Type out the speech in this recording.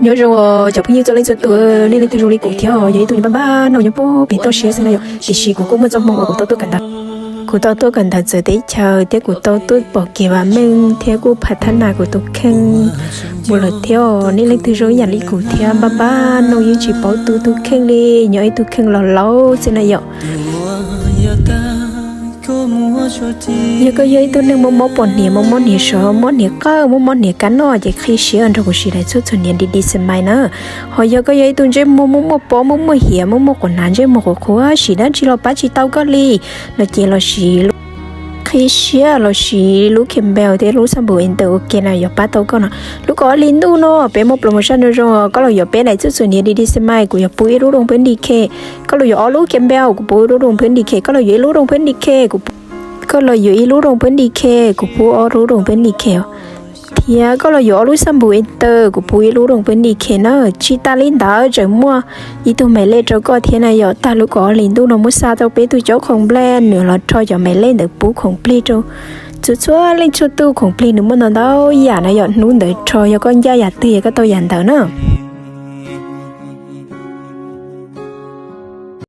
Nyob zoo cov phooj ywg txhua leej txhua tus, nej leej twg zoo li kuv thiab yog ib tug npaj npaj noj nyob puag pem toj siab xwb na yom. Tiam sis kuv kuj muaj txoj hmoo uas kuv tau tuaj kawm ntawv, kuv tau tuaj kawm ntawv txawv teb chaws thiab kuv tau tuaj pom kev vam meej thiab kuj phav thab nas kuv tus kheej mus lawm thiab. Nej leej twg zoo ib yam li kuv thiab npaj npaj noj yeej tsis paub tu tus kheej li, nyob ib tug kheej laus laus xwb na yom. Yog koj yog ib tug neeg mob mob pom hniav, mob mob hniav sov, mob hniav qawj, mob mob hniav kab noj ces qhib siab nrog kuv sim daim txhua txhua hniav D D C Mine na. Ho yog koj yog ib tug ntsej muag muaj muaj pob, muaj muaj hiav, muaj muaj quav hnav, ntsej muag qhuav qhuav, sim dab tsi los pab tsis tau koj li no ces los sim qhib siab los sim lub Campbell thiab lub xab npum Enter ua ke na yog pab tau koj no. Lub kaum ob hlis ntuj no peb muaj promotion zoo zoo, koj los yuav peb daim txhua txhua hniav D D C Mine kuv yuav pub ib lub rooj phwb D K. Koj los yuav ob lub Campbell kuv pub ib lub rooj phwb D K, koj los yuav ib lub rooj phwb D K, koj los yuav ib lub rooj phwb D K kuv pub ob lub rooj phwb D K os. Thiab koj los yuav ob lub xab npum Enter kuv pub ib lub rooj phwb D K na. Tsis tas li ntawd tseem muaj ib tug maiv lej rau koj thiab na yom. Tag lub kaum ob hlis ntuj no muab xa tau peb tug caub khoom nplej, nws los rho cov maiv lej ntawd pub khoom plig rau txhua txhua leej txhua tus. Khoom plig nws muaj ntau ntau yam na yom, hnub ntawd rho yog koj ncaj yam twg koj tau yam ntawd na.